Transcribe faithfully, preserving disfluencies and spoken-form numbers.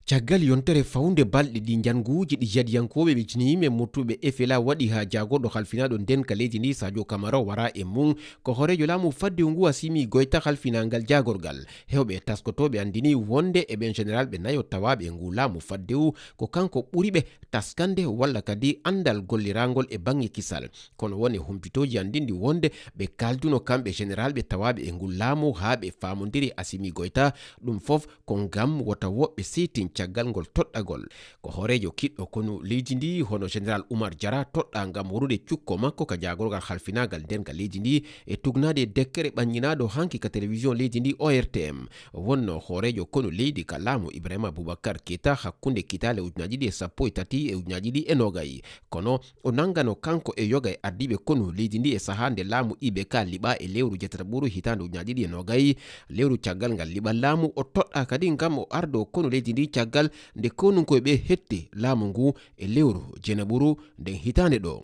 Caggal yontere fawnde balɗe ɗi, njannguuji ɗi yadiyankooɓe ɓe ciniyiiɓe mottuɓe F L A waɗi haa jaagorɗo halfinaaɗo ndeenka leydi ndi, Sadio Kamara, wara e mum, ko hooreejo laamu faddewu ngu, Asimi Goyta, halfinaangal jaagorgal. Heewɓe taskotooɓe anndini wonde e ɓeen général ɓe nayo tawaaɓe e ngu laamu faddewu, ko kanko ɓuri ɓe taskande walla kadi anndal golliraangol e baŋŋe kisal. Kono won e humpitooji anndinɗi wonde ɓe kaalduno kamɓe général ɓe tawaaɓe e ngu laamu haa ɓe faamondiri Asimi Goyta, ɗum fof ko ngam wota woɓɓe seytin caggal ngol toɗɗagol. Ko hooreejo kiɗɗo konu leydi ndi, hono général Oumar Diarra, toɗɗa ngam wonude cukko makko ka jaagorgal halfinaagal ndeenka leydi ndi, e tugnaade dekkere ɓannginaaɗo hanki ka télévision leydi ndi, O R T M. Wonno hooreejo konu leydi ka laamu Ibrahima Boubacar Keita hakkunde kitaale ujunaaji ɗiɗi e sappo e tati e ujunaaji ɗiɗi e noogay. Kono o nanngano kanko e yoga e ardiiɓe konu leydi ndi e sahaa nde laamu I B K liɓaa e lewru jeetataɓuru hitaande ujunaaji ɗiɗi e noogay, lewru caggal ngal liɓal laamu. O toɗɗaa kadi ngam o ardoo konu leydi ndi caggal nde konunkooɓe ɓe hetti laamu ngu e lewru jeenaɓuru nden hitaande ɗoo.